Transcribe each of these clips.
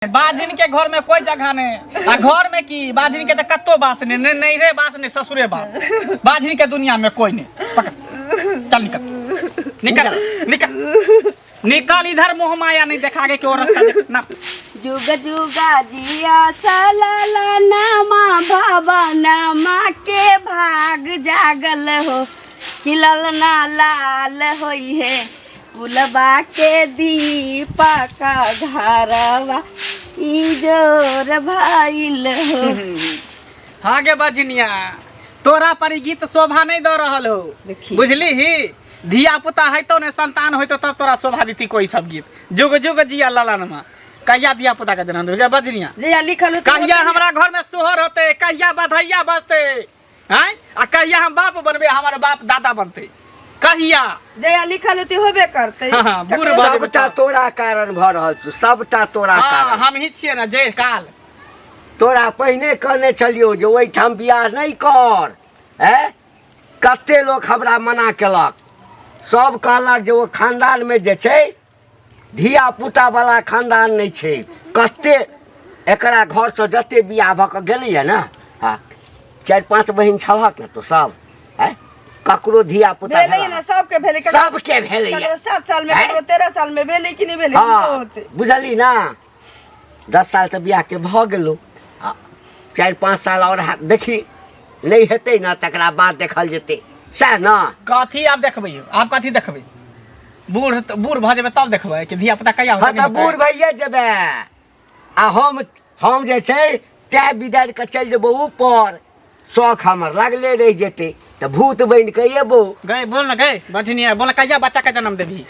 बाजिन के घर में कोई जगह नहीं आ घर में की बाजिन के तो कत्तो बास नहीं, नहीं नहीं रे बास नहीं ससुरे बास। बाजिन के दुनिया में कोई नहीं। पकड़, चल निकल निकल निकल निकल इधर, मोह माया नहीं देखा के क्यों रास्ता देख ना। जुग जुगा जिया सलाला नामा बाबा नामा के भाग जागल हो, खिलल ना लाल होई है कुलबा के दीपा का घरवा इजोर भइल हो। हाँ गे बजनिया, तोरा पर ई गीत शोभा नहीं दऽ रहल हो। देखी। बुझली ही धिया पुता हेतौ ने, संतान होइतौ तब तोरा शोभा देती कोई सब गीत। जुग जुग जिया ललनमा, कहिया धिया पुता के जन्म देबे गे बजनिया? जहिया लिखल होतै कहिया हमरा घर में सोहर होते, कहिया बधैया बजते हैं, आ कहिया हम बाप बनबे, हमारे बाप दादा बनते, कहिया? जहिया लिखल होतै होबे करतै। हाँ, हाँ, बूढ़ भऽ जेबै सबटा तब। तोरा कारण भऽ रहल छौ, सबटा तोरा हाँ, कारण। हम ही छियै ने जे काल तोरा पहिने कहने छलियौ जे ओहिठाम बियाह नहि कर। हैं, कते लोक हमरा मना केलक, सब कहलक जे ओ खानदानमे जे छै धिया पुता वाला खानदान नहि छै। कते एकरा घरसँ जते बियाह भऽ कऽ गेलैए ने, हँ 4-5 बहिन छलहक ने तो सब, हैं, ककरो धिया पुता भेलै भेला? ने, सबके भेलै। ककरो- सबके भेलैए। ककरो 7 साल में, हैं? ककरो 13 साल में भेलै कि नहि भेलै? हाँ, हुनको होतै। बुझली ना, 10 साल तऽ बियाहके भऽ गेलौ, आ 4-5 साल आओर देखी नहि हेतै ने तकरा बाद देखल जेतै, सएह ने। कथी आब देखबै यौ? आब कथी देखबै? बूढ़ तऽ बूढ़ भऽ जेबै तब देखबै कि धिया पुता कहिया हँ होतै, तऽ नहि होतै? बूढ़ भइए जेबै आ हम जे छै टै बिदारि कऽ चलि जेबौ ऊपर, शौख हमर लागले रहि जेतै तऽ भूत बनि कऽ एबौ। गई बोल ना, गई बझनिया बोल ना, कहिया बच्चा के जन्म देबही,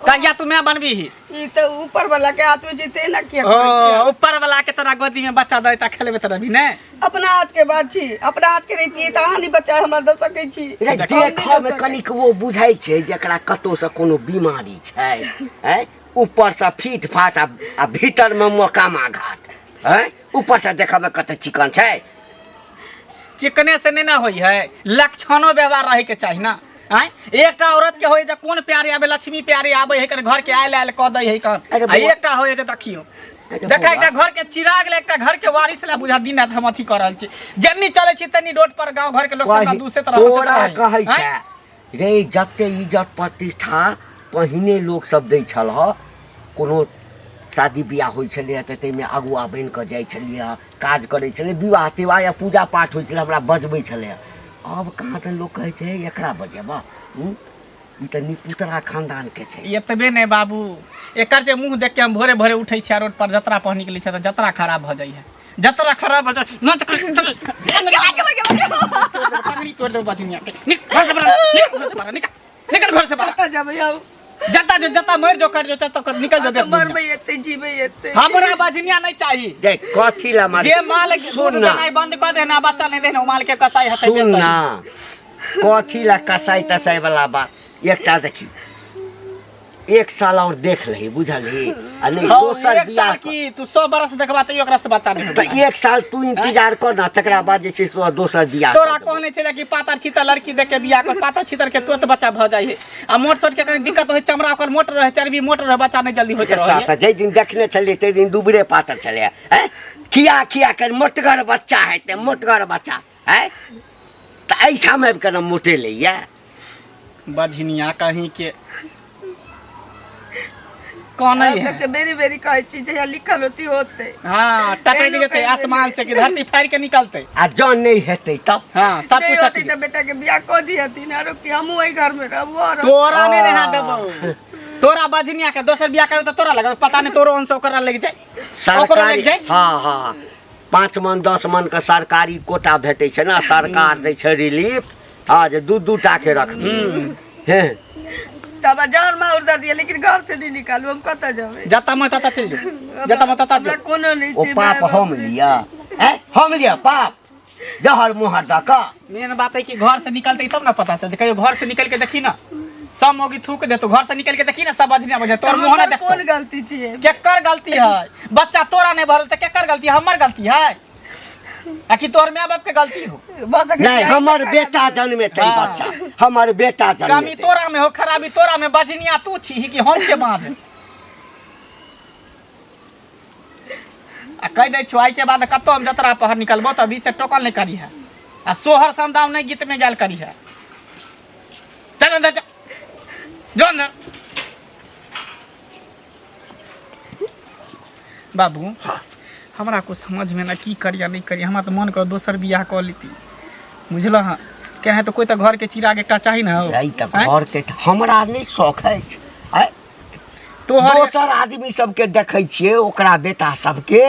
कहिया तू मैं बनबीही? ई तऽ ऊपर वाला के हाथ में जेतै ना, किया ओ करै छियै? ऊपर वाला के तोरा गोदी में बच्चा दै तऽ खेलेबे तऽ रहबी ने? अपना हाथ के बात छी, अपना हाथ के रहितियै तऽ अहाँ नहि बच्चा हमरा दऽ सकै छी। रे देखो। देखऽ मे कनिकबो बुझाइ छै जेकरा कतौसँ कोनो बीमारी छै, हैं, ऊपरसँ फीट फाट आ भीतरमे मोकामा घाट, हैं, ऊपरसँ देखऽ मे कते चिकन छै। चिकने से नहीं ना होई है, लक्षणो व्यवहार रहे के चाही ना। आँय, एकटा औरत के होय जे कोन प्यारे आबे, लक्ष्मी प्यारे आबे है, कन घर के आयल आयल कऽ दै है कन। अरे आ बौआ। एकटा होय जे देखियो, अरे देखा, बौआ। एकटा घर के चिराग ले, एकटा घर के वारिस ला बुझा दिन रात हम अथी कऽ रहल छी। जन्नी चलै छी तन्नी रोड पर गांव घर के लोग सब हमरा दूसरे तरह हंसैत तोरा रहै। कहै आँय? छै रे, जते इज्जत प्रतिष्ठा पहिने लोक सब दै छल ह, कोनो शादी बियाह होइ छलैए तऽ ताहिमे अगुआ बनि कऽ जाइ छलियै, काज करै छलै, विवाह तिवाह या पूजा पाठ होइ छलै हमरा बजबै छलै। आब कहाँ तऽ लोक कहै छै एकरा बजेबह, हूँ? ई तऽ निपुतरा खानदानके छै। एतबे नहि बाबू, एकर जे मुँह देख के हम भोरे भोरे उठै छियै आ रोड पर जतरा पर निकलै छियै तऽ जतरा खराब भऽ जाइ है, जतरा खराब भऽ जाइ न तऽ पगड़ी तोड़ि देबौ बजनिया के। निकल घर से बाहर, निकल घर से बाहर, निकल निकल घर से बाहर। कतऽ जेबै हम? जतऽ जो जतऽ मरि जो करि जो ततऽ निकल जो देश दुनिया। मरबै एतै, जीबै एतै। हमरा बजनिया नहीं चाहिए। देख कथी ला मार जे माल के सुन दूध ना। देनाइ बंद कऽ देना, बच्चा नहीं देना, ओ माल के कसाई हतै सुन बेचतै। ना, कथी ला कसाई तसाई वाला बात। एकटा देखी 1 साल और देख लही, बुझलही? आ नहीं हौ, दोसर एक बियाह साल की तू 100 बरस देखबा तैयो ओकरा से बच्चा नहीं तऽ होबे। 1 साल तू इंतजार कर ना, तकरा बाद जे छै से तोरा दोसर बियाह तोरा कर देबौ। कहने छलै कि पातर छीतर लड़की देख के बियाह कर, पातर छीतर के तुरंत बच्चा भऽ जाइ है, आ मोट सोट के कनी दिक्कत होइ, चमड़ा ओकर मोट रहे, चर्बी मोट रहे, बच्चा नहीं जल्दी होइत रहे। तऽ जाहि दिन देखने छलियै ताहि दिन दुबरे पातर छलै, हैं, खिया खिया के मोटगर बच्चा हेतै, मोटगर बच्चा, हैं, तऽ एहिठाम आबि कऽ ने मोटेलैया। बझनिया कहीं के कौन है? सबके बेरी बेरी कहै छी, जहिया लिखल होती होतै। हाँ, टपक एहनो जेतै कहि आसमान से कि धरती फाड़ि के निकलतै। आ जँ नहि हेतै तब? हाँ, तब नहि पूछत। होतै तऽ बेटा के बियाह कऽ दिहथिन, आरो कि हमहूँ एहि घर में रहबो आरो। तोरा नहीं रहा देबौ, तोरा बझनिया के दोसर बियाह करबौ तऽ तोरा लगत पता नहीं तोरो अंश ओकरा लग जाए, ओकरो लग सरकारी जाए। हाँ हाँ, 5 मन 10 मन के सरकारी कोटा भेटै छै ने, सरकार दै छै रिलीफ, हाँ, जे 2-2 टा के रखबी हे। तऽ हमरा जान माउर दऽ दिअ, लेकिन घर से नहि निकालू, हम कतऽ जेबै? जतऽ मन ततऽ चलि जाउ, जतऽ मन ततऽ हमरा जाउ। कोनो नहि ओ छै, पाप माय बाप हम नहि लिअ, हैं, हम लिअ पाप जहर मुहर दऽ कऽ। मेन बात है कि घर से निकलते तब ना पता चलते। कहियो घर से निकल के देखी ना, सब मौगी थूक देतो। घर से निकल के देखी ना, सब बजने बजे तोर छै। मुँह ना हमर देखतो। कोन गलती छियै? केकर गलती है? बच्चा तोरा नहीं भरल तऽ केकर गलती है? हमर गलती है आ कि तोहर माय बाप के गलती हो? भऽ सकै नहीं, छै हमर बेटा जन्मेतै। हाँ। बच्चा हमर बेटा कमी जन्मेतै। तोरा में हो, खराबी तोरा में। बजनिया तू छी कि हम छियै बाज? कहि दै छियौ आइके बाद कतौ हम जतरा पहर निकलबो तऽ अभी से टोकल नहि करी है आ सोहर समदाउन नहि गीत नहि गायल करी है चल अंदर चल जो अंदर बाबू हमरा कुछ समझ में ना की करिया नहीं करिया हमरा तऽ मन कर दोसर बियाह कऽ लेती बुझल हँ केना तऽ कोइ तऽ घरके चिराग एकटा चाही ने हौ जाहि तऽ आँय? घरके हमरा नहि शौक अछि आँय? तोहर दोसर आदमी सबके देखै छियै ओकरा बेटा सबके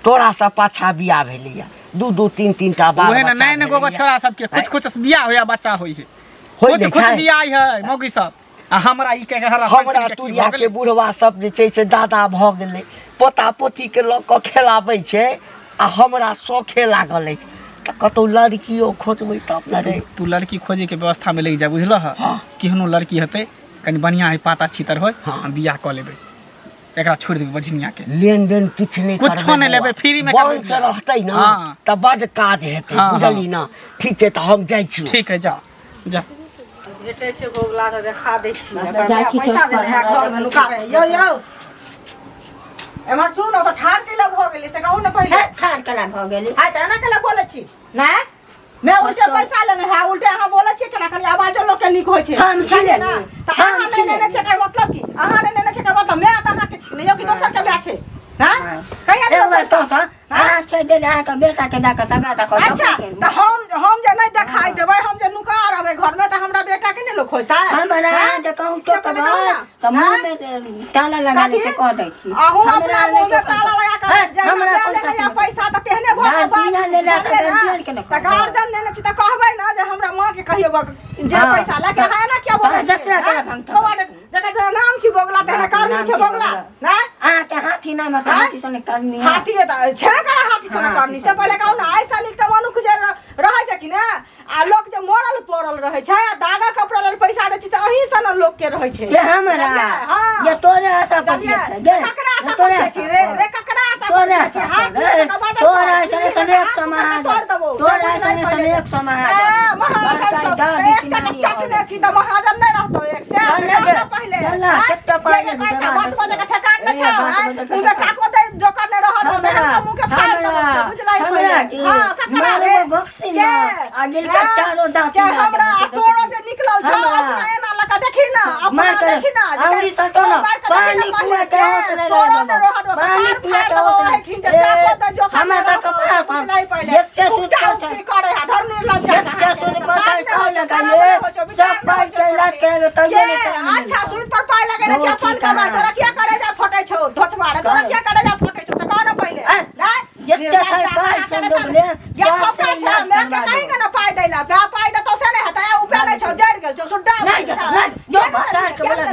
तोरा से पाछा बियाह भेलैया दू दू तीन तीन टा बाल ओहे ने बच्चा नहि ने गोगो भेलैया। छोरा सबके कुछ कुछ बियाह होया बच्चा होइ है होइ कुछ नहि कुछ छै? बियाह है मौगी सब आ हमरा ई के हरा हमरा तुरिया के बुढ़वा सब जे छै से दादा भऽ गेलै पोता पोतीके लऽ कऽ खेलाबै छै आ हमरा शौखे लागल अछि तऽ कतहु लड़कियो खोजबै तब ने रे तू लड़की खोजे के व्यवस्था में लग जा बुझल ह केहनो लड़की हेतै कनि बढ़िया है पाता छितर होय हम बियाह कऽ लेबै एकरा छोड़ि देबै बझनिया के लेनदेन किछु नहि कुछो करबै नहि बौआ। लेबै, फ्री में करबै वंश बियाह। रहतै ने हाँ। तऽ बड्ड काज हेतै हाँ, बुझली ने ठीक छै तऽ हम जाइ छी ठीक है जा जा भेटै छै बौगला तऽ देखा दै छी बाप, जाइ छी पैसा चौक देने है पर, घर में नुका रहे यौ यौ एम्हर सुन ओतऽ ठाढ़ कैला भऽ गेलै से कहू ने पहिले हे, ठाढ़ केना भऽ गेली आइ तऽ एना कैला बोलै छी नहि मैं उल्टे कतौ? पैसा लेने है उल्टे अहाँ बोलै छियै केना कनि आवाजो लोकके नीक होइ छै हम छी बुझलियै लेने। ने तऽ हम अहाँ छी नहि लेने लेने। छै एकर मतलब की अहाँ नहि लेने छै एकर मतलब मैं तऽ अहाँके छी नहि यौ कि दोसरके माय छै हँ कहिया एगो देबै बात पैसा कहू तऽ, अहाँ छोड़ि देले अहाँके बेटाके दऽ कऽ तगा दऽ कऽ अच्छा तऽ हम जे नहि देखाई देबै हम जे नुका रहबै घरमे तऽ हमरा बेटा के नहि लोक खोजतै हमरा हैं? अहाँ जे कहूँ से पहिले टोकबै कहू ने। तऽ हैं? मुँहमे ताला लगा कथी? दै से कह दै छी अहूँ हमरा अपना नहि मुँहमे टोकब। ताला लगा कऽ हैं, जहिना हमरा लए कोन लेने साथ या पैसा तऽ तेहने भऽ गेल बात। गार्जियन लेला तऽ बुझलियै ने? गार्जियन के ने तऽ कहबै। गार्जियन लेने छी तऽ कहबै ने जे हमरा माँ के कहियो जे हाँ। पैसा लए के अहाँ एना किया बोलै हाँ, छियै, जतरा केला हैं? भंगठा कौआ ने- जकर जेना नाम छी बगुला तेहने करनी नाम छै छी बगुला बगुला। नहि अहाँके हाथी नाम है आँय? हाथी सने करनी है हाथी तऽ छेबे करे हाथी सने हाँ, करनी से हाथी पहिले कहू ने ऐसा नीक तऽ मनुख जे रहै छै कि ने आ लोक जे मरल पड़ल रहै छै आ दागा कपड़ा लेल पैसा दै छै से अहीं सन लोक के रहै छै के हमरा बुझलियै? हाँ। ये तोरे आशा पर बुझलियै? छै गे ककरा आशा ये तोरे पर छी रे रे ककरा आशा पर तोरे छी आशा हाथ पर, रे, तोरा ऐसन ऐसन एक सौ महाजन तोरा ऐसन ऐसन एक सौ महाजन ए, महाजन छौ। बड़का एक सए के चटने छी तऽ महाजन नहि रहतौ एक सए चल से ने कहना पहिले चल ने, आँय? कत्ते पाइ के लेबही कहै छै, जमा बात बजै के ठेकान नहि ए, छौ बात आँय? बजै के मुँहमे ठेकान। टाको दै जोकर नहि रहल हमरा हमरा मुँह के फाड़ देबौ से, बुझलही हमरा पहिले। की हाँ, ककरा मारे रे? बक्सी के? ना आ गिलका आँय? चारो दाँत के मिला हमरा देबौ आ तोरो जे निकलल छौ हमरा। अपना एना लऽ कऽ देखी ना अपना मार के देखी ना जे अंगुरी सटो ना, मार के देखी ना पानी पहिले, पिया के होश के नहि तोरो रहऽ नहि देबौ। रहऽ देबौ, पानी कपार पिया फाड़ के देबौ होश नहि। एहिठिन जे ए, टाको दै जोकर हमरा नहि तऽ रहऽ देबौ, कपार पर बुझलही पहिले। जते सुत उकटा पर छै। उकटी करे है धर्म निर्लज्ज जते सुत पर छै, पाइ लगा ले, सब पाइ के इलाज करेबै तैयो नहि शरम मिलतौ। अच्छा सूद पर पाइ लगेने छै बहुत अपन ठीक कमाइ है। तोरा किया करे जा फटै छौ धोचवा रे तोरा कहे। किया करे जा फटै छौ से कह न पहिले ऐ, नहि जते छै पाइ छै डुबले, या सब खोका से छै इलाज मैं के करवा कहीं देबौ। के न पाइ दैला बे पाइ देतौ से नहि हेतै उपे नहि छौ जरि गेल छौ सुड्डा नहि जेतौ, नहि, जो भतार के बोला,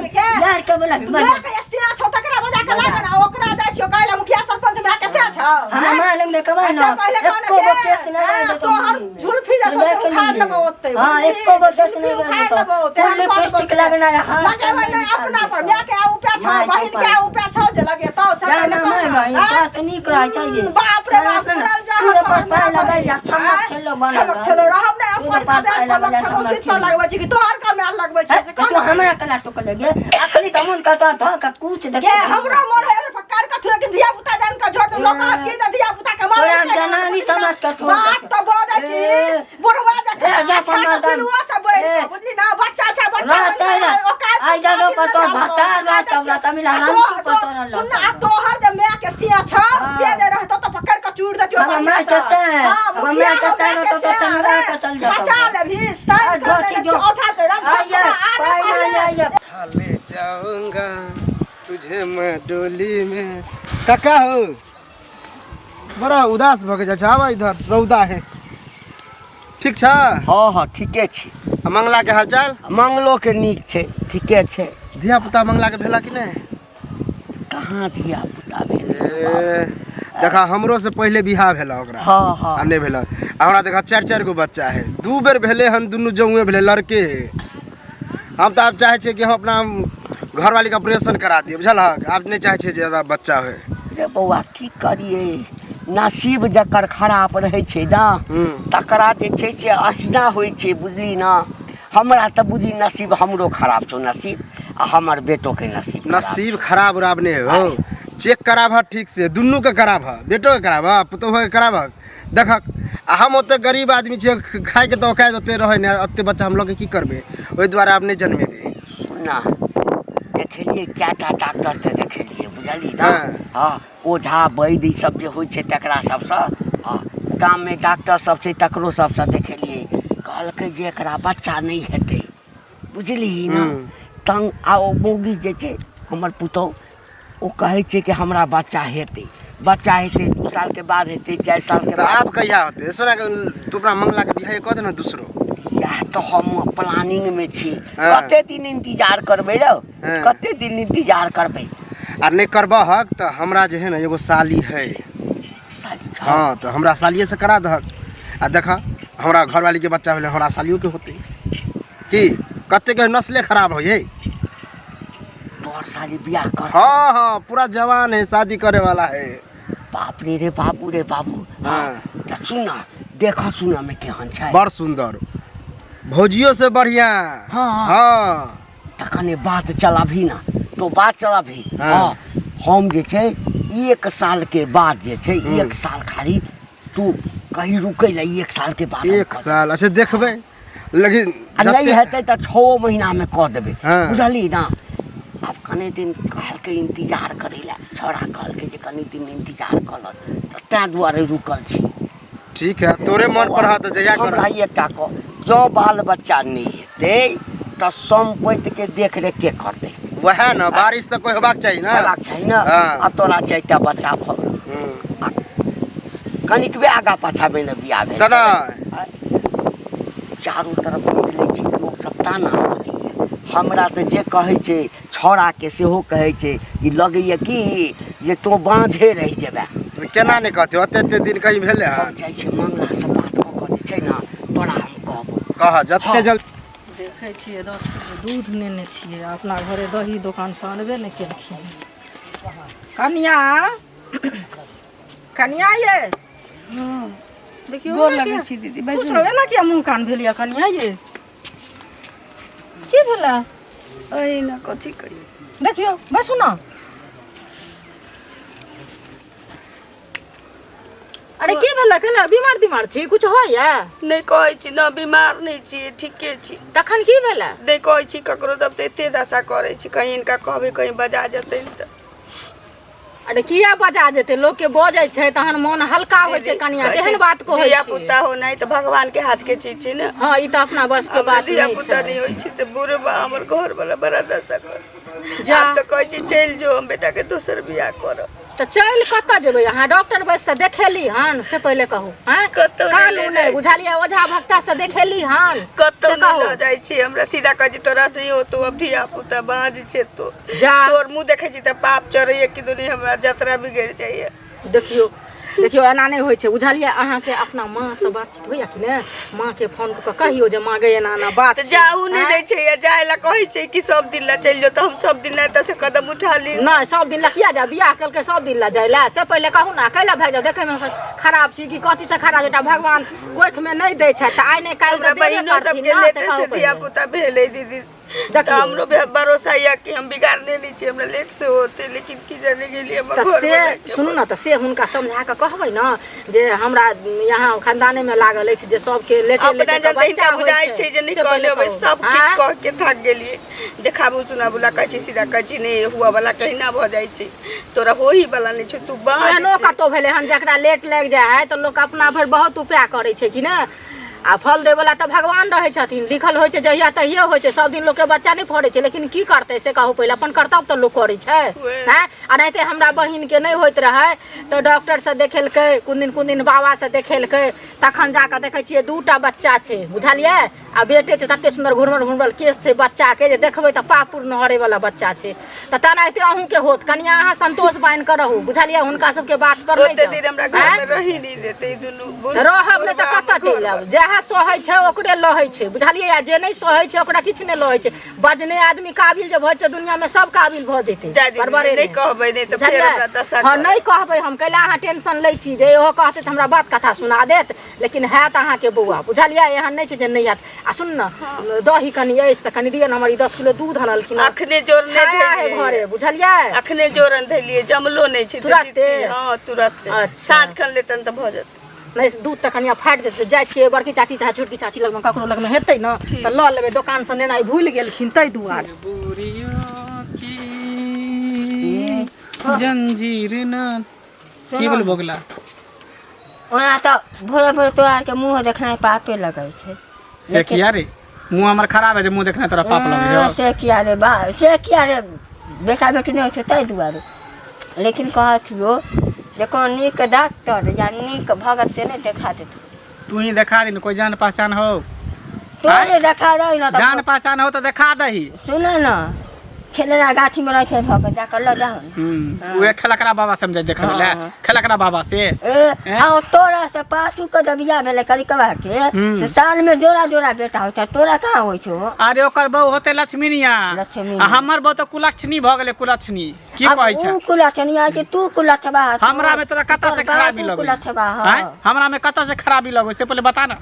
यार के बोला, बजा। से छौ तकरा बजा के लागे ना ओकरा जाइ छियौ काल्हि मुखिया सरपंच भए के से छौ हमरा मालूम नहि कमाइ से न, पहिले कहने एको गो के, केस नहि रहै हाँ, देतौ तोहर मुँहमे। झुलफी जे छौ से देख उखाड़ लीहे। लेबौ ओतै, हाँ, बुझलिही? एको गो केस झुलफी नहि रहै उखाड़ देतौ। लेबौ, तेहन कुल कऽ लिपस्टिक देबौ से। लगना है, हाथ लगेबै में नहि अपना पर निकाल माय के उपे छौ माय के बहिन के उपाय। उपे छौ जे लगेतौ से जा पहिले ना माय कहना, बहिन, हाँ? तोरा से नीक रहै छै ये। बाप रे बाप ना, ना, उड़ल जा सूर्य हत पर तोहर पाय माय लगैया, बहिन। छमक आँय? छेलो बनल छमक रहै। छेलो रहब नहि सूर्य अपन पर कमेल पाय छमक लगैया, छमक छमक सीट पर छेलो। लगबै छी कि तोहर कमेल लगबै छी से तो कहना। हमरा कला टोकले गे अखनी तऽ मन कहतो धऽ के कूच दे के हमरो मन है जे पकड़ के थुए के धिया पुता जान के झोट लोक हाथ के धिया पुता के मारे तोरा जनानी समझ के छोड़ बात दे। तो बजै छी ए। बुढ़वा जखन ए, जा अच्छा के मर्दन। पिलुआ सब बैठ ए। के, बुझली ना बच्चा छै बच्चा रहतै बनि ना। के ओकात आइ जगह पर तो भतार रहतौ, रहतौ, मिला राम की पर तोरा सुन ना, आ रहतौ। तोहर जे माय के सिया छौ हाँ। से जे रहतौ तऽ पकड़ के चूड़ देतियौ हमर बढ़िआँ माय के से। से, हाँ, हमर मुखिया माय के से हमरा रहतौ के तऽ से, समरा अरे, के चल जेतौ। बचा लेबही साइन कर धोती देने जो। छी औठा तोरा आइए, धोती पाइ नहि आइए। ले जाऊंगा तुझे मैं डोली में काका हो बड़ा उदास भऽ के जाइ छै आबऽ इधर रौदा है ठीक छ हँ हँ ठीके छी आ मंगला के हालचाल मंगलोके नीक छै ठीके छै धिया पुता मंगला के भेला कि नहि कहाँ धिया पुता भेलै ए, देखा हमरो से पहिले बियाह भेला ओकरा हँ हँ आ नहि भेला आ हमरा देखा चारि चारि गो बच्चा है दू बेर भेलै हन दुनू जौए भेलै लड़के है हम तऽ आब चाहै छियै कि हम अपना घरवालीके ऑपरेशन करा दियै बुझलहक आब नहि चाहै छियै ज्यादा बच्चा होइ रे बौआ की करियै नसीब जकर खराब रहै छै ने तकरा जे छै से अहिना होइ छै बुझली ने हमरा तऽ बुझी नसीब हमरो खराब छौ नसीब आ हमर बेटोके नसीब खराब नसीब खराब उराब नहि हो चेक कराबह ठीक से, दुनू के कराबह, बेटो के कराबह, पुतोहो के कराबह। देखक आ हम ओते गरीब आदमी छियै, खाइके तऽ औकात ओते रहै नहि, ओते बच्चा हम लऽ के की करबै, ओहि दुआरे आब नहि जन्मेबै। सुन ना, देखेलियै कएटा डॉक्टरके देखेलियै, बुझलियै ने? हँ। हँ, ओझा वैद्य ई सब जे होइ छै तकरा सबसँ, हँ, गाममे डॉक्टर सब छै तकरो सबसँ देखेलियै, कहलकै जे एकरा बच्चा नहि हेतै, बुझलिही ने? तंग आ ओ मौगी जे छै हमर पुतहु, ओ कहै छै कि हमरा बच्चा हेतै, बच्चा हेतै, 2 सालके बाद हेतै, 4 सालके तऽ बाद। आब कहिया होतै? सोना के तू अपना मंगला के बियाह कऽ दे ने दूसरो। इएह तऽ हम प्लानिंगमे छी। हँ। कते दिन इंतजार करबै रौ? हँ। कते दिन इंतजार करबै? आ नहि करबहक तऽ हमरा जे है ने एगो साली है। साली छौ? हँ, तऽ हमरा सालिएसँ करा दहक। आ देखऽ, हमरा घरवालीके बच्चा भेलै, हमरा सालियोके होतै की? कतेक नस्ले खराब होइ है। तोहर साली बियाह कर? हाँ हाँ, पूरा जवान है, शादी करे वाला है। बाप रे रे बाबू रे बाबू। हाँ। तऽ सुन, देख सुन में केहन छै? बड़ सुंदर, भौजियो से बढ़िया। हाँ। हाँ। तऽ कने बात चलाबही ना, तो बात चलाबही। हाँ। हाँ, हम जे छै 1 साल के बाद जे छै, 1 साल खाली तू कहीं रुकै ला, 1 साल के बाद हम 1 कऽ देबै। साल, अच्छा देखबै, लेकिन आ नहि जते- हेतै तऽ 6 महीनामे कऽ देबै। हाँ। बुझलही ना? आब कने दिन कहलकै इंतजार करै लए, छौड़ा कहलकै जे कनी दिन इंतजार कऽ लऽ, तऽ ताहि दुआरे रुकल छी। ठीक है, तोरे मन पर है तऽ जहिया कर। हमरा एकटा कह, जँ बाल बच्चा नहि हेतै तऽ सम्पत्तिके देखरेख के करतै? वएह ने, बारिश तऽ कोइ होबाक चाही ने। हेबाक चाही ने। हाँ। आब तोरा 4टा बच्चा भऽ गेल। कनिकबे आगाँ पाछाँ भेल बियाह भेल तऽ छलै। नहि। चारू तरफ निकलै छी, लोक सब ताना मारैए हमरा, तऽ जे कहै छै छौड़ाके सेहो कहै छै कि लगैए कि जे तोँ बाँझे रहि जेबे। तऽ केना नहि कहतै? ओते एते दिन कहीं भेलै हम हन? जाइ छी मंगलासँ बात कऽ कऽ जे छै ने तोरा हम कहबो। कह जते हाँ। जल्दी। देखै छियै, 10 किलो दूध नेने छियै, अपना घरे दही दोकानसँ अनबे नहि केलखिन। कनिया, कनिया ये, देखियौ, गोर एना लगै किया- छी दीदी, खुश बैसू। रहू। एना किया मुँह कान भेल यऽ कनिया ये? की भेलै? एहिना, कथी करियै। देखियौ, बैसू ने। अरे की भेलै? केना बीमार तिमार छी? कुछ होइया? नहि कहै छी ने, बीमार नहि छी, ठीके छी। तखन की भेलै? नहि कहै छी ककरो, तब तऽ एते दशा करै छी, कहीं हिनका कहबै, कहीं बजा जेतै तऽ। अरे किया बजा जेतै? लोक के बजै छै तहन मोन हल्का होइ छै। कनिया, केहन बात कहै धिया छी? पुता होनाइ तऽ भगवान के हाथ के चीज छै ने। हँ, ई तऽ अपना बस के हमरा बात धिया नहि पुता छै। नहि होइ छै तऽ बुढ़बा हमर घर वाला बड़ा दशा कर। जा। आब तऽ कहै छै चलि जो, हम बेटा के दोसर बियाह करब। तऽ चलि कतऽ जेबै अहाँ? डॉक्टर वैद्य से देखेली हन से पहिले कहू? आँय, कतौ नहि कानू लऽ नहि जाइ छी। बुझलियै? ओझा भक्ता से देखेली हन कतौ से नहि कहू? लऽ जाइ छी हमरा, सीधा कहै छी तोरा नहि होतो अब धिया पुता, बाँझ छै तो। जा। तोर मुँह देखै छी तऽ पाप चढ़ैया कि दुनिया, हमरा जतरा बिगड़ि जाइया। देखियौ देखियौ, एना नहि होइ छै, बुझलियै? अहाँके अपना माँ से बातचीत होइया कि नहि? माँ के फोन कऽ कऽ कहियौ जे माँ गे, एना एना बात तऽ छै। जाहू नहि आँय? दै छै, या जाय लए कहै छै कि सब दिन लए चलि जाउ, तऽ हम सब दिन लए एतऽ से कदम उठा ली? नहि, सब दिन लए किया जाय? बियाह केलकै सब दिन लए जाय लए? से पहिले कहू ने। कैला भागि जाउ? देखैमे से खराब छी कि कथी से खराब? एकटा भगवान कोखिमे नहि दै छथि तऽ आइ नहि काल्हि हमरा तऽ देबे बहिनो करथिन सबके ने, से लेटे कहू से धिया पहिले। पुता भेलै दीदी। तऽ देखियौ। हमरो भी भरोसा यऽ कि हम बिगाड़ने नहि छी, हमरा लेट से होते, लेकिन की जाने गेलियै हमर तऽ घर से वाला के। सुनू ने, तऽ से हुनका समझा कऽ कहबै ने जे हमरा यहाँ खानदानेमे लागल अछि जे सबके लेटे अपना लेटे कऽ जनते बच्चा हिनका होइ बुझाइ छै जे नहि से पहिले कहले होबै। कहू। सब किछु आँय? कह के थाकि गेलियै, देखाबू सुनाबू ला कहै छै, सीधा कहै छै नहि हुआ वाला कहिना भऽ जाइ छै, तोरा होही वाला नहि छौ, तू बाँझ एहनो छी। कतहु भेलै हन? जकरा लेट लागि जाइ है तऽ लोक अपना भरि बहुत उपाय करै छै कि ने? आ फल दैवला तऽ भगवान रहै छथिन। लिखल होइ छै जहिया तहिये होइ छै। सब दिन लोकके बच्चा नहि फड़ै छै, लेकिन की करतै से कहू पहिले? अपन कर्तव्य तऽ लोक करै छै। वएह। आँय, आ एनाहिते हमरा बहिनके नहि होइत रहै तऽ डॉक्टरसँ देखेलकै, कोन दिन कोन दिन बाबासँ देखेलकै, तखन जा कऽ देखै छियै 2टा बच्चा छै, बुझलियै? आ बेटे छै, तते सुन्दर घुरमल घुरमल केश छै बच्चाके जे देखबै तऽ पाप पुण्य हरैवला बच्चा छै। तऽ तेनाहिते अहूँके होत कनिया, अहाँ संतोष बान्हि कऽ रहू, बुझलियै? हुनका सबके बात पर नहि ओते जाउ। दिन हमरा घर आँय? में रही नहीं देते ई दुनू रहब नहि तऽ बुढ़बा कतऽ हमर चलि घर आयब? जएह सहै छै ओकरे लहै छै, बुझलियै? आ जे नहि सहै छै ओकरा किछु नहि लहै छै। बजने आदमी काबिल जे भऽ जेतै, दुनियामे सब काबिल भऽ जेतै। जा दीदी, बड़बड़े नहि नहि। कहबै, नहि तऽ फेर बुझलियै? हमरा दशा हँ, करत। नहि कहबै हम। कैला अहाँ टेंशन लै छी जे इहो कहतै तऽ हमरा बात कथा सुना देत? लेकिन हैत अहाँके बौआ, बुझलियै? एहन नहि छै जे नहि हैत। आ सुन न दही कनि अछि तऽ कनि दिअ ने हमर ई 10 किलो दूध अनलखिन हँ। अखने जोड़ने छाया है धैलियै। घरे बुझलियै अखने जोड़न धैलियै जमलो नहि छै तऽ तुरते? दितियै। हँ तुरते अच्छा। साँझ खन लेतन तऽ भऽ जेतै नहि से दूध तऽ कनिया फाटि देतै जाइ छियै बड़की चाची चाहे छोटकी चाची लगमे ककरो लगमे हेतै ने तऽ लऽ लेबै दोकानसँ नेनाइ भूलि गेलखिन ताहि दुआरे बोरियों की जंजीर न की बोल बोगला ओना तऽ भोरे भोरे तोरा आरके मुँह देखनाइ पापे लगै छै से किया रे मुँह हमर खराब है जे मुँह देखने तोरा पाप लगे हँ, से किया रे बा से किया रे बेटा बेटी नहि होइ छै ताहि दुआरे लेकिन कहत हियो जे कोनो नीक डॉक्टर या नीक भगत से नहि देखा देतौ तू ही देखा दे कोई जान पहचान हो तोरे देखा दही ना जान पहचान हो तो देखा दही सुन ना खेलना गाछी में रखे भऽ के जाकर लऽ जाहो ने। उहे खेलकरा बाबा समझे देखे ले हाँ। खेलकरा बाबा से ए आ तोरा से पाछू के जब बियाह भेलै करिकवा के हम्म। से साल में जोड़ा जोड़ा बेटा होइ छै तोरा कहाँ होइ छौ अरे ओकर बहू होते लक्ष्मीनिया लक्ष्मीनिया। आ हमर बहू तो कुलक्षणी भऽ गेलै कुलक्षणी की आब कहै छै ऊ कुलक्षणिया कि तू कुलक्षबा हथो? हमरा में तोरा कतऽ से तोहर खराबी बाप लगै कुलक्षबा हँ आँय? हमरा में कतऽ से खराबी लगै से पहिले बता ना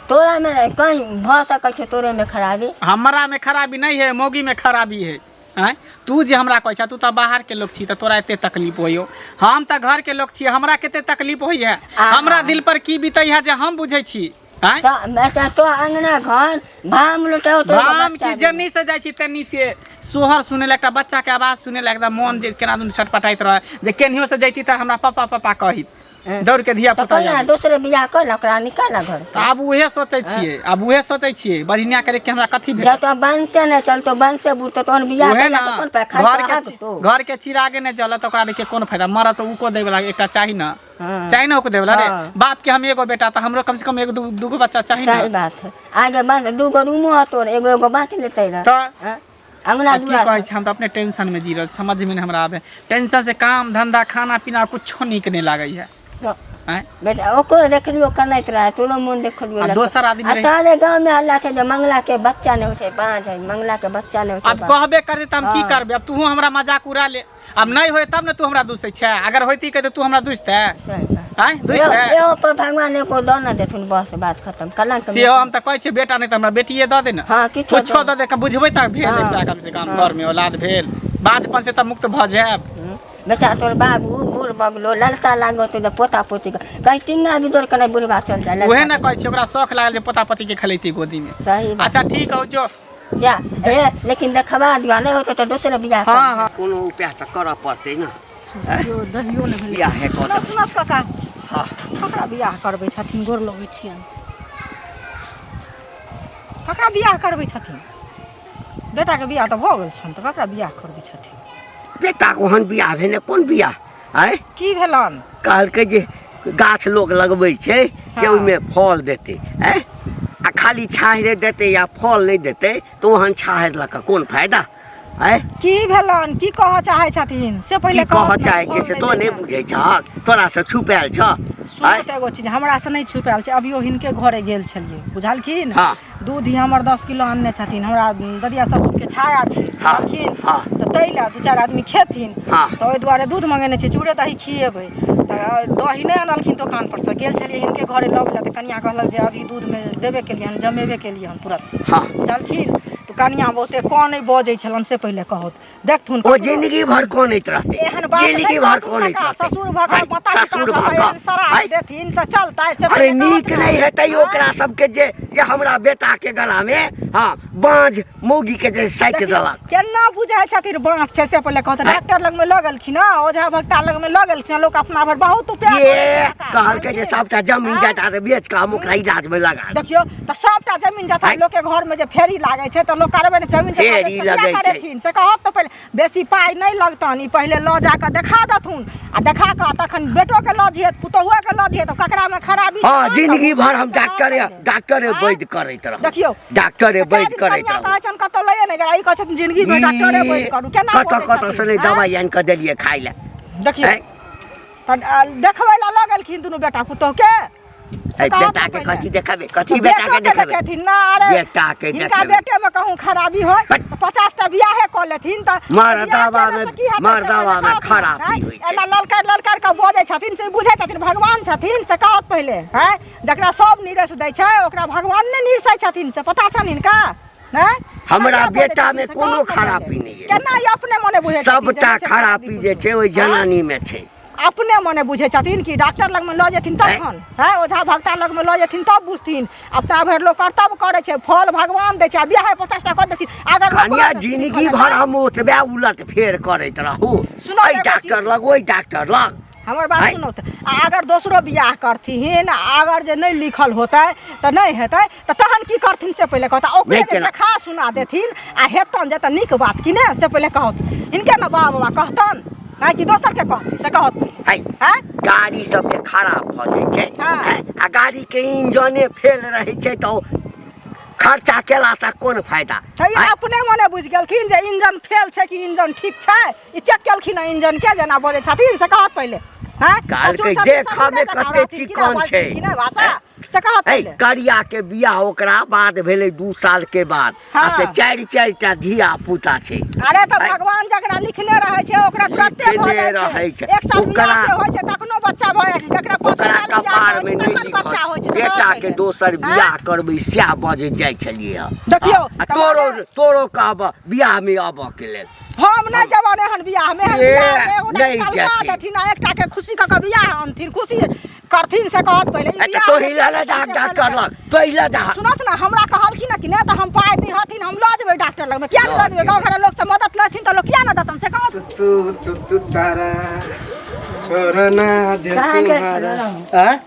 तोरा में कहीं भऽ सकै छै तोरे में खराबी हमरा में खराबी नहीं है मौगी में खराबी है आँय तू जे हमरा कहै छ तू तऽ बाहर के लोग छी तऽ तोरा एते तकलीफ होइयो हम तऽ घर के लोग छी हमरा कते तकलीफ होइए आ- हमरा दिल पर की बीतै है जे हम बुझै छी आँय तऽ बेटा तो अंगना घर भाम लुटाओ तो भाम की जन्नी से जाइ छी तन्नी से सोहर सुनै लए एकटा बच्चा के आवाज सुनै लए एकदम मन जे केना दुन छटपटाइत रहे जे केनियो से जैती तऽ हमरा पापा पापा कहित दौड़ के धिया तऽ पुता कोना दोसरे बियाह कर ने ओकरा निकाल ना घर तऽ आब उहे सोचै छियै आब उहे सोचै छियै बजनिया करे के हमरा कथी जब भेटत तो वंशे नहि चलतो वंशे बुढ़तो तहन बियाह उहे केला ना से कोन पाय खाइ घर तो के तो घर के चिरागे नहि जलत ओकरा के कोन फायदा मरत तऽ उको दै वाला एकटा चाही ना हाँ। चाही ना ओको दै वाला रे हाँ। बाप के हम एगो बेटा तऽ हमरो कम से कम एगो दूगो बच्चा चाही ना सही बात है आगे बाँट दूगो रूमो है तोर एगो एगो बाँट लेतै रह तऽ हाँ? अंगना आ की दुआर कहै छै हम तऽ अपने टेंशन में जी रहल छी, समझ में नहि हमरा आबे टेंशन से काम धंधा खाना पीना कुछो नीक नहि लागै है सब। आँय? बेटा ओकरो देखलियो कनैत रहे तोरो मोन देखलियो आ लगे। दोसर आदमी आ रहे- सारे गाँव में हल्ला छै जे मंगला के बच्चा नहि होइ छै बाँझ है मंगला के बच्चा नहि होइ छै आब बाँझ। कहबे करे तऽ हम की हाँ। करबै अब तूहो हमरा मजाक उड़ा ले अब नहि होय तब ने तू हमरा दूसै छै अगर होइती के तऽ तू हमरा दूसतै सही बात। आँय दूसतै एहो पर भगवान एको दऽ न देथुन बस बात खतम कलंक सेहो हम तऽ कहै छियै बेटा नहि तऽ हमरा बेटिए दऽ दे ने हाँ किछो कुछो दऽ दे के बुझबै तऽ भेल हाँ। एकटा कम से कम घर में औलाद भेल बाँझपन से तऽ मुक्त भऽ जायब बेटा तोर बाबू बूढ़ बगलो ललसा लागो तो पोता पोती के कहीं टिंगा भी दौड़ के नहीं बुढ़वा चल जाए ललसा उहे ने कहै छियै ओकरा शौख लागल जे पोता पोती के खेलैती गोदी में सही बात अच्छा ठीक हौ जो जा ए लेकिन देखबा दिअ नहि होतौ तऽ दोसरे बियाह कर हाँ हाँ कोनो उपाय तऽ करऽ पड़तै ने दहियो नहि भेलै बियाहे कऽ सुनब सुनब काका हँ ककरा बियाह करबै छथिन गोर लगै छियनि ककरा बियाह करबै छथिन बेटाके बियाह तऽ भऽ गेल छनि तऽ ककरा बियाह करबै छथिन बेटाके ओहन बियाह भेने कोन बियाह आँय की भेलनि कहलकै जे गाछ लोक लगबै छै जे हँ। ओहिमे फल देतै आँय आ खाली छाहरे देतै या फल नहि देतै तऽ ओहन छाहरि लऽ कऽ कोन फायदा आँय की भेलनि की कहऽ चाहै छथिन से पहिले की कहऽ कहत ने, चाहै छै फल से नहि तो दै नहि छनि। बुझै छहक तोरासँ छुपायल छह सुनू आँय तऽ एगो चीज हमरासँ नहि छुपायल छै अभियो हिनके घरे गेल छलियै बुझलखिन हँ। दूध ही हमर 10 किलो आनने छथिन हमरा ददिया ससुरके छाया छै हँ, बुझलखिन हँ। तऽ ताहि लए दू चारि आदमी खेथिन हँ। तऽ ओहि दुआरे दूध मंगेने छियै चूड़े दही खिएबै तऽ दही नहि अनलखिन दोकान पर से गेल छलियै हिनके घरे लऽ गेलै तऽ कनिया कहलक जे अभी दूधमे देबे केलियै हन जमेबे केलियै हन तुरंत हँ। बुझलखिन तऽ कनिया बहुते कनै बजै छलनि से पहिले कहत देखथुन ओ जिंदगी भर कनैत रहतै एहन बात जिंदगी नहि भर कहथुन कनैत काका, रहतै ससुर भऽ कऽ आइ, माता पिता ससुर भऽ भऽ कऽ कऽ एहन श्राप आइ, देथिन तऽ चलतै से अरे पहिले नीक कहत नहि ने। हेतै ओकरा सबके जे जे हमरा बेटा के गला में हाँ बाँझ मौगी के जे साटि देखियौ, देलक केना बुझै छथिन बाँस छै से पहिले कहत आँय? डॉक्टर लगमे लऽ गेलखिन हँ ओझा भगता लगमे लऽ गेलखिन हँ, लोक अपना भरि बहुत उपाय ये करै छै काका, कहलकै जे बुझलियै? सबटा जमीन आँय? जायदाद बेच कऽ हम ओकरा इलाज में लगा देब। देखियौ तऽ सबटा जमीन जथा आँय? लोक के घर में जे फेरी लागै छै तऽ लोक करबै ने जमीन जथा फेरी बेच कऽ किया लगै छै। करेथिन से कहब तऽ पहिले बेसी पाइ नहि लगतनि ई पहिले लऽ जाकऽ देखा देथुन आ देखा कऽ तखन बेटोके लऽ जइहथि पुतोहुओके लऽ जइहथि ककरामे खराबी छै हँ तहन ने जिंदगी भर हम से कहब डॉक्टरे पहिले। डॉक्टरे आँय? वैद करैत रहब देखियौ डॉक्टरे तऽ वैद कए दिन करैत कनियाँ रहब कहै छनि कतौ लैए नहि गेला ई कहै छथिन जिंदगी भरि डॉक्टरे वैद करू केना कतऽ बजै कतऽ से छथिन, नहि आँय? दवाइ आनि कऽ देलियै खाइ लए देखियौ आँय? तऽ देखबै लए लऽ गेलखिन दुनू बेटा पुतोहके से ऐ कहब बेटा ने के पहिले। कथी देखेबै कथी बेटा के बेटोके देखेबै देखेथिन ना अरे बेटा के हिनका देखेबै बेटे में कहूँ खराबी होय बट। तऽ 50 टा बियाहे कऽ लेथिन तऽ मर्दावा बियाह में- केला से की हेतै से मर्दावा में पहिले कहथुन, खराबी आँय? होइ छै। एना ललकार ललकार कऽ बजै छथिन से बुझै छथिन भगवान भगवान छथिन से कहत पहिले हैं जकरा सब निरस दै छै ओकरा भगवान नहि निरसै छथिन से पता छनि हिनका हैं हमरा केना बजै बेटा में छथिन से कोनो कहत पहिले। खराबी नहि अछि। केना ई अपने मने बुझै छथिन जे सबटा नहि छै खराबी जे छै ओहि हँ? जनानी में छै अपने मने बुझै छथिन कि डॉक्टर लगमे लऽ जेथिन तखन हैं ओझा भगता लगमे लऽ जेथिन तब बुझथिन अपना भरि लोक कर्तव्य करै छै फल भगवान दै छै आ बियाह 50 टा कऽ देथिन अगर लोक कनिया करत तऽ जिंदगी भऽ भर जेतै। हम ओतबे उलट फेर करैत रहू सुनो एहि एगो डॉक्टर चीज। लग ओहि डॉक्टर लग हमर बात आँय? सुनू तऽ आ अगर दोसरो बियाह करथिन आ अगर जे नहि लिखल होतै तऽ नहि हेतै तऽ तहन की करथिन से पहिले कहता ओकरे नहि जे केना। देखा सुना देथिन आ हेतन जे तऽ नीक बात कि ने से पहिले कहत हिनके ने बाबा बाबा कहतन आँय कि दोसरके कहथिन से कहत पहिले आँय, आँय गाड़ी सब जे खराब भऽ जाइ छै हँ। आँय, आ गाड़ी के इंजने फेल रहै छै तऽ ओ खर्चा केलासँ कोन फायदा तऽ ई आँय, अपने मने बुझि गेलखिन जे इंजन फेल छै कि इंजन ठीक छै ई चेक केलखिन हँ इंजन के जेना बजै छथिन से कहत पहिले हँ कहलकै ससुर ससुर देखऽमे ससुरे कते कथा रहथिन कि चिकन नहि छै। बजथिन कि नहि भाषा से कहत ऐ पहिले करिया के बियाह ओकरा बाद भेलै 2 साल के बाद आ से चारि चारि टा धिया पुता छै। अरे तऽ ऐ, भगवान जकरा लिखने रहै छै ओकरा तुरते भऽ लिखने जाइ छै। रहै छै। एक साल ओकरा- बियाह के होइ छै तखनो बच्चा भऽ जाइ छै, जकरा 5 ओकरा साल बियाह कपार के में होइ छै नहि तखन बच्चा होइ लिखल छै से कहत बेटा के पहिले। दोसर आँय? बियाह करबै सएह बजै जाइ छलियै हँ। देखियौ, आ तऽ तोरो माने- तोरो कहब बियाह में अबऽ के लेल। हम नहि जेबनि एहन बियाह में, एहन ए, बियाह में एगोटा नहि के कलमा जेथिन। देथिन आ एकटा के खुशी कऽ के बियाह अनथिन, खुशी करथिन से कहत पहिले। ई अच्छा बियाह तोही में लऽ ले जा से डॉक्टर पहिले। लग, तोही लऽ जा। सुनत ने, हमरा कहलखिन कि नहि तऽ हम पाइ दिहथिन हम लऽ जेबै डॉक्टर लगमे, किया नहि लऽ जेबै? गाँव घरक लोक सब मदद लेथिन तऽ लोक किया नहि देतन से कहत। तू तू तू तारा छोड़ना दिल कहाँ गेल तुम्हारा छलहुँ? आँय?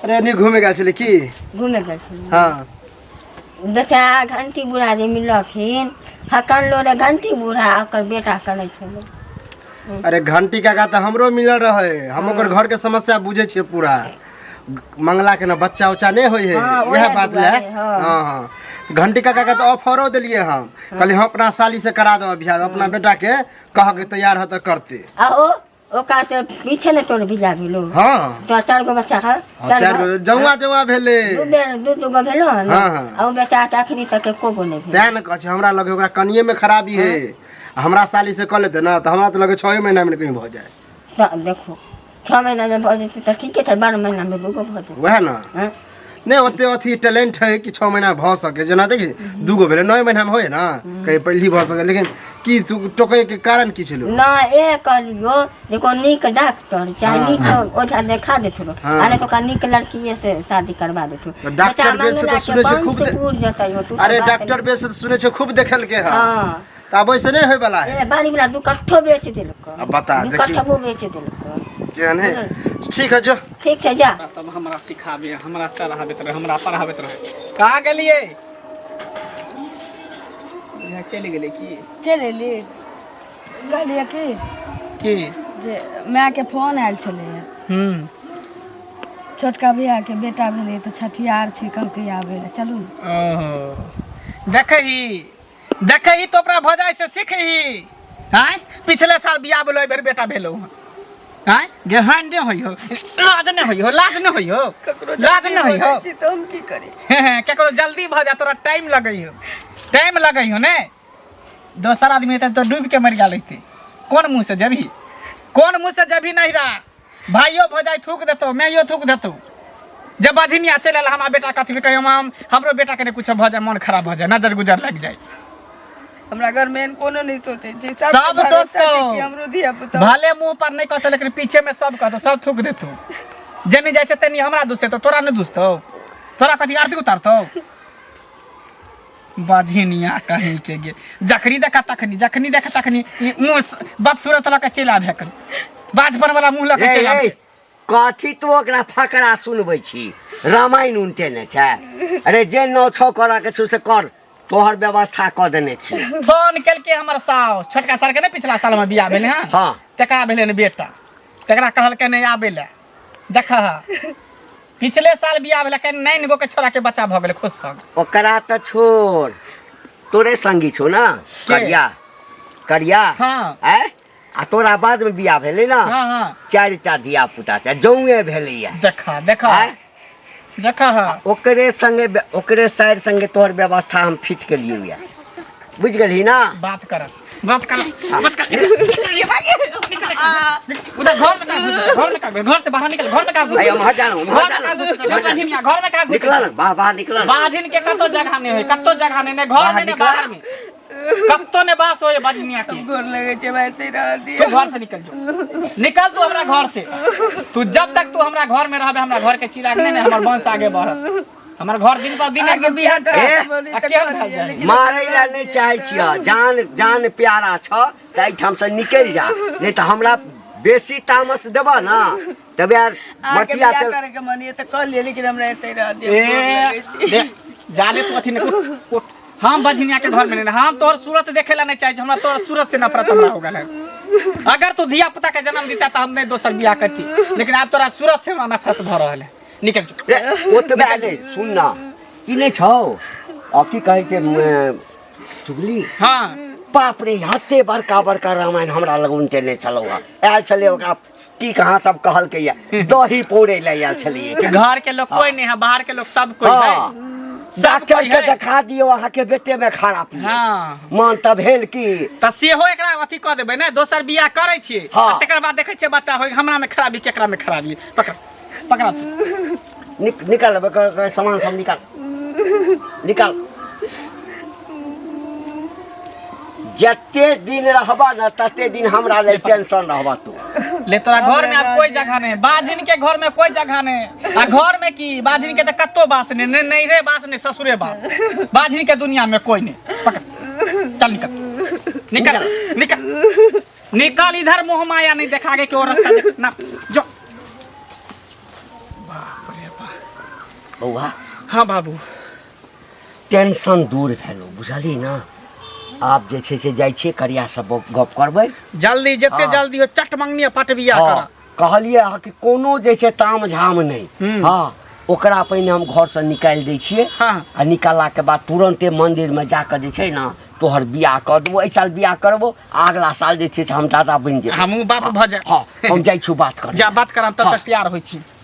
अरे नहीं घूमे गेल छलै की? घूमे गेल छलियै। हाँ। बेचारा घंटी बूढ़ा जे मिललखिन हकन लोरे घंटी बूढ़ा ओकर बेटा करै छलै। अरे घंटी काका तऽ हमरो मिलल रहे, हम ओकर घर के समस्या बुझै छियै पूरा। मंगला के ना बच्चा उच्चा नहि होइ है। हाँ, इएह ओएह बात ले। दुआरे, हाँ। हाँ हाँ, घंटी काका के तऽ ऑफरो देलियै हम, कहलियै हम अपना साली से करा देब बियाह, अपना बेटा के कह के तैयार हो तऽ करते। आ ओ ओकरा से पीछे ने तोर बिया भेलो? हाँ। तो चार गो बच्चा है। हाँ, चारि गो जौआ जौआ भेलै। दू बेर दू दू गो भेलो हन। हाँ, हाँ। आ ओ बेचा के अखनी तक एको गो नहि भेल। तें ने कहै छै, हमरा लगे ओकरा कनिये में खराबी है, आ हमरा साली से कऽ लेतै ने तऽ हमरा तऽ लगे 6 महीना में कहीं भऽ जाए। तऽ देखो 6 महीना में भऽ जेतै तऽ ठीके छै, 12 महीना में दूगो भऽ जेतै। वएह ने। हँ? नहि ओते अथी टैलेंट है कि 6 महीना भऽ सके, जेना देखी दूगो भेलै 9 महीना में होय ना, कहीं पहली भऽ सके, लेकिन की तू टोकै के कारण की छलो? ना ए कहलियो जे कोनो नीक डॉक्टर चाहे हाँ। नीक ओझा देखा देथुन। हाँ। आ नहि तऽ ओकरा नीक लड़कीए से शादी करवा देथुन। तऽ डॉक्टर बेस से तऽ सुनै छै खूब पूर जेतै हो तू सब अरे बात डॉक्टर नहि। बेस से तऽ सुनै छै खूब देखलके हँ। हाँ। तऽ आब ओहिसे नहि होय वाला है। ए बाड़ी वाला 2 कट्ठो बेच देलको। अब बता, दू देखी। कट्ठो बेच देलको। केहन है, ठीक है जो। ठीक छै, जा। सब हमरा सिखाबे, हमरा चढ़ाबैत रहे, हमरा पढ़ाबैत रहे। कहाँ गेलियै? यहाँ चलि गेलै की? चलि एली। कहलियै कि की? जे मायके फोन आयल छलैए। छोटका भैयाके बेटा भेलै तऽ छठियार छै, कहलकै आबै लए चलू ने। ओहो देखही देखही तो अपना भौजाई से सीखही। आँय, पिछले साल बियाह भेलो, एहि बेर बेटा भेलो हँ। आँय गेहन नहि होइ हो, लाज नहि होइ हो, लाज नहि होइ हो, ककरो लाज जल्दी नहि होइ हो हो। जाइ छै तऽ हम की करी? केकरो जल्दी भऽ जाय तोरा टाइम लगै हो, टाइम लगै हो ने। दोसर आदमी हेतै तऽ डूबि के मरि गेल रहितै। कोन मुँह से जेबही, कोन मुँह से जेबही नैहरा? भाइयो भौजाइ थूक देतौ, माइयो थूक देतौ। जब बझनिया चलि आयल हमरा बेटा कथी कहियो, हम हमरो बेटाके नहि कुछो भऽ जाय, मन खराब भऽ जाय, नजर गुजर लागि जाय। हमरा घर में एहन कोनो नहीं सोचे छै, सब सबके भरोसा सोचतौ। छै कि हमरो धिया पुता। भले मुंह पर नहीं कहतौ लेकिन पीछे में सब कहतौ, सब थूक देतौ। जेनी जाइ छै तेनी हमरा दुसेतौ, तोरा नहि दुसतौ? तोरा कथी आरती उतारतौ? बझनिया कहीं के गे, जखनी देखा तखनी, जखनी देखा तखनी ई मुंह बदसूरत लऽ के चलि आबे कर, बाजपन वाला मुंह लऽ के रे चलि आबे। रे कथी तू ओकरा फकरा सुनबै छी? रामायण उनटेने छै? अरे जे नौ छओ करऽ के छौ से कर, तोहर व्यवस्था कऽ देने छी। फोन केलकै हमर साउस, छोटका साल के ने पिछला साल में बियाह भेलै हँ। हाँ। तकरा भेलै ने बेटा, तकरा कहलकै नहि आबै लए। देख पिछले साल बियाह भेलै के 9 गो के छोरा के बच्चा भऽ गेलै, खुश सब। ओकरा तऽ छोड़, तोरे संगी छौ ना करिया करिया? हाँ। आँय, आ तोरा बाद में बियाह भेलै ना? हाँ हाँ। चारिटा धिया पुता छै, जौए भेलैया। देखा देखा। आँय? देखा हाँ। ओकरे संगे ओकरे साइड संगे तोहर व्यवस्था हम फिट केलियै या, बुझि गेलही ना? बात कर, बात कर, बात कर। निकल, निकल। निकल उधर घर में का घुस घर में का घर से बाहर निकल घर में का घुस अरे हम जानो हम घर में जानो का घुस बाझिन घर में का घुस निकल ना बाहर बाहर निकल ना बाझिन के कतो जगह नहीं होय कतो जगह नहीं नहीं घर बाहर में नहीं निकल। बाहर में कतो ने बास होय बाझिनिया के गोर लगे छै भाई एते रह दिए तू घर से निकल जो निकल तू हमरा घर से तू जब तक तू हमरा घर में रहबे हमरा घर के चिराग नहीं नहीं हमर वंश आगे बढ़त हमर घर दिन पर दिन आगे बिहान छै ए, आ केहन भए जाए मारै लए नहि चाहै छियह जान जान प्यारा छ तऽ एहिठामसँ निकलि जा नहि तऽ हमरा बेसी तामस देबह ने तब यार अहाँके मटिया बियाह तेल करे के मन ये तऽ कऽ लिअ लेकिन हमरा एते रह दिअ गोर ए लगै छी। देख जाले तू अथी नहीं उठ हम बझनिया के घर में नहीं हम तोहर सूरत देखे ला नहीं चाहे छी, हमरा तोहर सूरत से नफरत हमरा हो गेल है अगर तू धिया पुता के जन्म देता तो हम नहीं दोसर बियाह करती लेकिन आब तोरा सूरत से हमरा नफरत भऽ रहल है निकल जो रे, ओतबे नहि सुन ना ई नहि छौ आब की कहै छै चुगली हाँ बाप रे हते बड़का बड़का रामायण हमरा लग उनटेने छलौ हँ आयल छलै ओकरा की कहाँ सब कहलकै या दही पौड़ै लए आयल छलियै घर के लोग कोई नहीं है बाहर के लोग सब कोई है हाँ सब डॉक्टर कोई के है। देखा दियौ अहाँके बेटे में खराब हाँ। मन तऽ भेल की तऽ सेहो एकरा अथी कऽ देबै ने दोसर बियाह करै छियै हाँ। आ तकर बाद देखै छियै बच्चा होइ हमरा में खराबी केकरा में खराबी पकड़ पकड़ा तू निकाल सामान सब निकाल निकाल जते दिन रहबा न तते दिन हमरा लेल टेंशन रहबा तू ले तोरा घर में आब कोई जगह नहीं बाजिन के घर में कोई जगह नहीं आ घर में की बाजिन के तो कत्तो बास नहीं नहीं नहीं रे बास नहीं ससुरे बास बाजिन के दुनिया में कोई नहीं पकड़ चल निकल निकल निकल निकल इधर मोह माया नहीं देखा के वो रास्ता देख ना जो बाप रे बाप बौआ हाँ बाबू टेंशन दूर भेलो बुझलियै ने आब जे छै से जाइ छियै करिया से गप करबै जल्दी जते हाँ। जल्दी हो चट मंगनी पट बियाह हाँ करा कहलियै अहाँके कोनो जे छै ताम झाम नहि हम्म। हँ ओकरा पहिने हम घरसँ निकालि दै छियै हाँ। आ निकाललाके बाद तुरन्ते मन्दिरमे जाकऽ जे छै ने तोहर बियाह कऽ देबो एहि साल बियाह करबो आ अगला साल जे छै से हम दादा बनि जेबै हमहूँ बाप भऽ जाए हँ हम जाइ छी बात कर जा बात करम तब हाँ। तक तैयार होइ छी